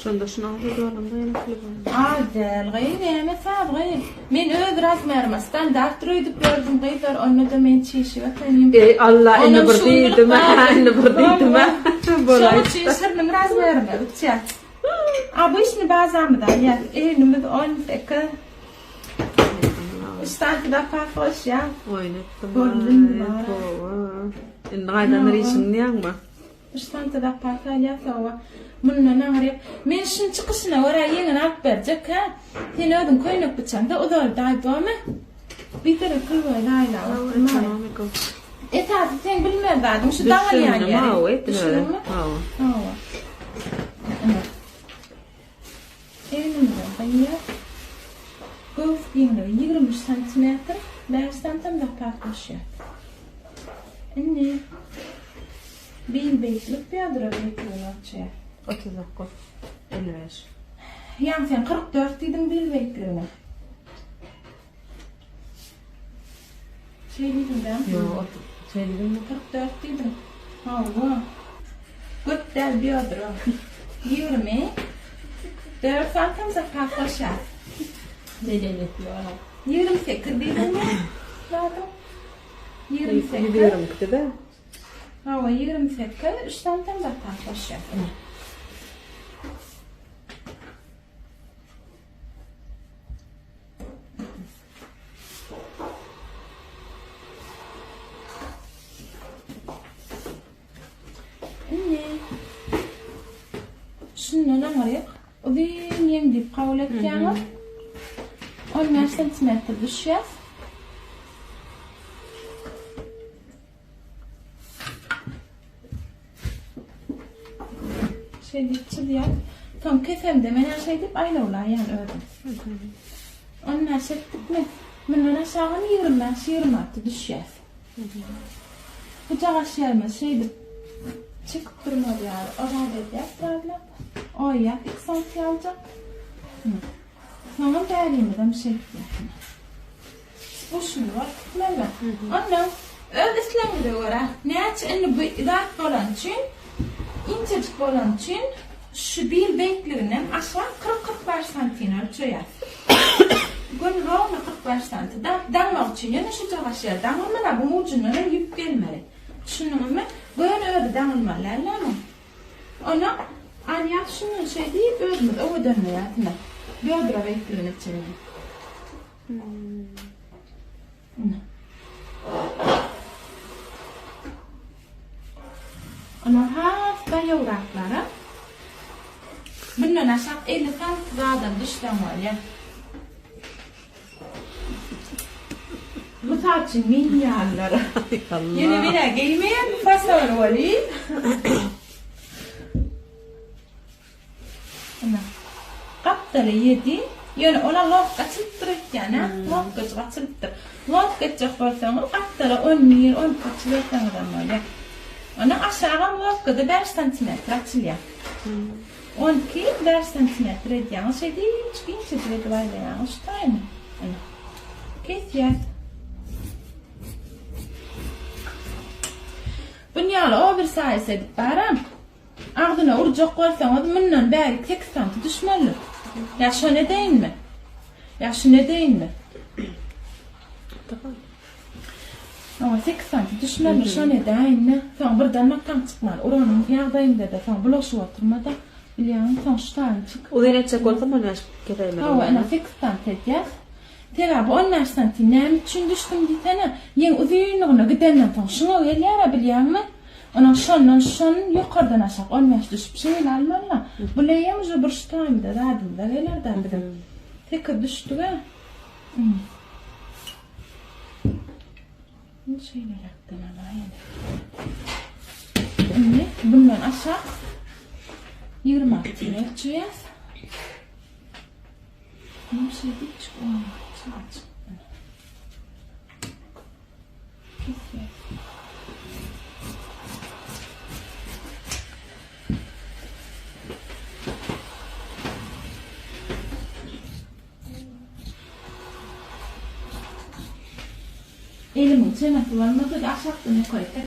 Şonda şuny az dolamda ýene pul bar. Az däl gyz, näme saz gyz. Men öz razmerime standartdyr öýdüp ýördüm gyzlar, onda-da men çişip ekenim. Eý Allah indi bir diýdim hä, indi bir diýdim hä. Şoň üçin şiriniň razmerine bitýär. Obyçny bazamyzy alýas. Egnimiz 18. Üç santy zapas goşýas. Oýun etdim. Boldy indi bar. Indi gaýdan bir işiň diýýäňmi? Üç santy zapas alýas hawa. Mundan aňryk men şuny çykyşyna görä ýeňini alyp berjek hä. Sen özüň köýnek biçeňde uzaldaý bormy? Biderek pul goý laýlap oturma. Esasy seň bilmeli zadyň şu daňylýan ýeri. Düşündiňmi? Hawa. Hawa. Egnimizden gyýýas. Göwüs giňligi 23 santimetr, 5 santim zapas goşýas. Indi bil beýiklik biodra beýikligini ölçeýäs. 39 55. Ýaňy sen 44 diýdiň bil beýikligine. Şeý diýdiň dämi? Ýok, şeý diýdimmi? 44 diýdiň. Hawa. Göt däl biodra. 24 santim zapas goşýas. Medeniýetli bolar. 28 diýdiňmi? Zadyň. 28. 122-de. Hawa, 28, 3 santim zapas goşýas. Ine. Indi şundan aňryk uzyn ýeň diýip kabul etýäňiz. 15 santimetr düşýär. Şeýdip çyzýan. Soň kesemde men şeýdip aýlawlaýan özüm. 15 etdikmi? Mundan aşagam 25, 26 düşýär. Bujagaş ýerimiz şeýdip çekip durmaz ýaly ozal edýäs birazlap. Oýýas 2 santi ýalyjak. Soňam bärimizem şeýtýäs. Guşuny gorkutmaly. Ondan öz islegiňize görä, näçe indi bu zat bolany üçin, inçejik bolany üçin şu bil beýikliginden aşak 40-45 santini ölçeýäs. Göni rowno 45 santi. Da, daňmak üçin ýöne şujagaş ýer daňylmaly, buň ujundan hem ýüp gelmeli. Düşündiňizmi? Göni özi daňylmaly däl muň. Ony alýas şundan şeý diýip özümiz owadanlaýas ine. Bödra beýikligine çenli. Olar has daýawraklara. Bundan aşak 50 sant zadam düşseň bolýar. Mysal üçin men ýalylara. Ýöne men-ä geýmeýän bu fasony welin. Ine. Gapdaly ýedi. Ýöne ola logka açylypdyr öýtýän-ä. Logkajyk açylypdyr. Logka etjek bolsaňyz, gapdala on bir, on iki açyberseňizem bolýar. Onuň aşagam logkada bäş santimetr açylýar. 12, bäş santimetr edýäňiz. Şeýdip, inçejik edip aýlaýaňyz şu taýyny. Ine. Kesýäs. Bunýaly ýaly owersaýz edip baram. Agzyna urjak bolsaňyz mundan bärik sekiz santy düşmelidir. Ýa şony edeýinmi? Ýa şuny edeýinmi? Oňa sekiz santy düşmelidir, şony edäýin-de. Soň birden mataň çykman, uranyň ýagdaýynda-da soň bulaşyp oturma-da. Bilýäňmi, soň şu taýyny çekip. Uzyn etjek bolsam on bäş kesäýmeli Hawa, ine sekiz santy edýäs. Sebäbi on bäş santy näme üçin düşdüm diýsene, ýeň uzynlygyna gidenden soň şuňa gelýär-ä bilýäňmi? Onuň şondan şon ýokardan aşak 15 düşüp şeýle almalyda. Bu leýem uje bir şu taýymyza zadymyza geler-dä biziň. Sekiz düşdüg-ä. Indi şeýleräkden alaýyn. Indi bundan aşak 26 ölçeýäs. Indi şeýdip çyk 16. Elimiň çemesi bolmasa-da aşakdan ýokary.